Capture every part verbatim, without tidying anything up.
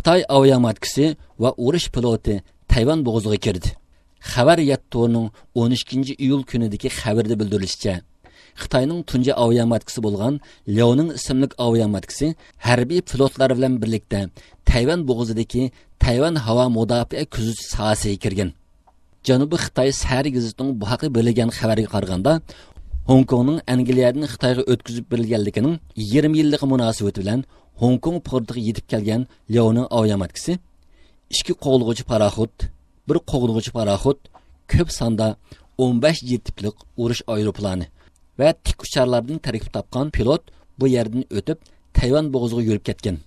خىتاي ئاۋىياماتكىسى ۋە ئۇرۇش پىلوتى تەيۋەن بوغۇزىغا كىردى. خەۋەر يەتتە تورىنىڭ ئون ئىككىنچى ئىيۇل كۈنىدىكى خەۋىرىدە بىلدۈرۈلۈشىچە، خىتاينىڭ تۇنجى ئاۋىياماتكىسى بولغان لياۋنىڭ ئىسىملىك ئاۋىياماتكىسى ھەربىي پىلوتلار بىلەن بىرلىكتە تەيۋەن بوغۇزىدىكى تەيۋەن ھاۋا مۇداپىئە كۆزىتىش ساھەسىگە كىرگەن. جەنۇبىي خىتاي سەھەر گېزىتىنىڭ بۇ ھەقتە بىلگەن خەۋەرگە قارىغاندا، خوڭكوڭنىڭ ئەنگلىيەدىن خىتايغا ئۆتكۈزۈپ بېرىلگەنلىكىنىڭ يىگىرمە يىللىقى مۇناسىۋىتى بىلەن خوڭكوڭ پورتىغا يېتىپ كەلگەن لياۋنىڭ ئاۋىياماتكىسى، ئىككى قوغلىغۇچى پاراخوت، بىر قوغلىغۇچى پاراخوت، كۆپ ساندا ئون بەش جېت تىپلىق ئۇرۇش ئايروپىلانى ۋە تىك ئۇچارلاردىن تەركىب تاپقان پىلوت بۇ يەردىن ئۆتۈپ، تەيۋەن بوغۇزىغا يۈرۈپ كەتكەن.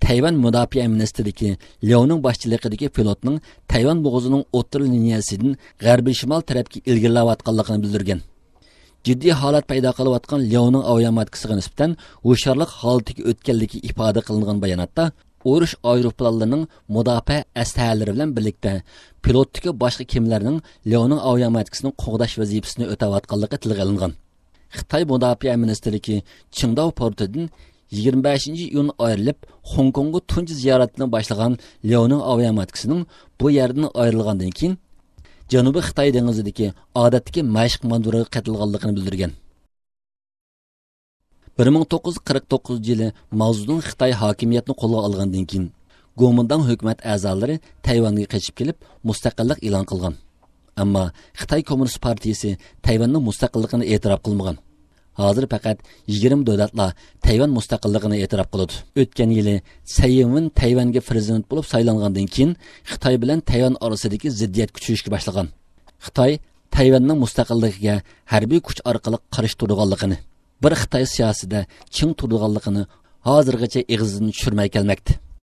تەيۋەن مۇداپىئە مىنىستىرلىكى لياۋنىڭ باشچىلىقىدىكى پىلوتنىڭ تەيۋەن بوغۇزىنىڭ ئوتتۇرا لىنىيەسىدىن غەربىي شىمال تەرەپكە ئىلگىرىلەۋاتقانلىقىنى بىلدۈرگەن. جىددىي ھالەت پەيدا قىلىۋاتقان لياۋنىڭ ئاۋىياماتكىسىغا نىسبەتەن ھوشيارلىق ھالىتىگە ئۆتكەنلىكى ئىپادە قىلىنغان باياناتتا، ئۇرۇش ئايروپىلانلىرىنىڭ مۇداپىئە ئەسلىھەلىرى بىلەن بىرلىكتە پىلوتتىكى باشقا كېمىلەرنىڭ لياۋنىڭ ئاۋىياماتكىسىنى قوغداش ۋەزىپىسىنى ئۆتەۋاتقانلىقى تىلغا ئېلىنغان. خىتاي مۇداپىئە مىنىستىرلىكى چىڭداۋ پورتىدىن يىگىرمە بەشىنچى ئىيۇن ئايرىلىپ، خوڭكوڭغا تۇنجى زىيارىتىنى باشلىغان لياۋنىڭ ئاۋىياماتكىسىنىڭ بۇ يەردىن ئايرىلغاندىن كېيىن، جەنۇبىي خىتاي دېڭىزىدىكى ئادەتتىكى مەشىق مانېۋىرىغا قېتىلغانلىقىنى بىلدۈرگەن. بىر مىڭ توققۇز يۈز قىرىق توققۇزىنچى يىلى ماۋزېدۇڭ خىتاي ھاكىمىيەتنى قولغا ئالغاندىن كېيىن، گومىنداڭ ھۆكۈمەت ئەزالىرى تەيۋەنگە قېچىپ كېلىپ، مۇستەقىللىق ئېلان قىلغان. ئەمما خىتاي كوممۇنىست پارتىيىسى تەيۋەننىڭ مۇستەقىللىقىنى ئېتىراپ قىلمىغان. ھازىر پەقەت يىگىرمە دۆلەتلا تەيۋەن مۇستەقىللىقىنى ئېتىراپ قىلىدۇ. ئۆتكەن يىلى سەي ئىنۋېن تەيۋەنگە پرېزىدېنت بولۇپ سايلانغاندىن كېيىن، خىتاي بىلەن تەيۋەن ئارىسىدىكى زىددىيەت كۈچىيىشكە باشلىغان. خىتاي تەيۋەننىڭ مۇستەقىللىقىگە ھەربىي كۈچ ئارقىلىق قارشى تۇرىدىغانلىقىنى، بىر خىتاي سىياسىتىدە چىڭ تۇرىدىغانلىقىنى ھازىرغىچە ئېغىزىدىن چۈشۈرمەي كەلمەكتە.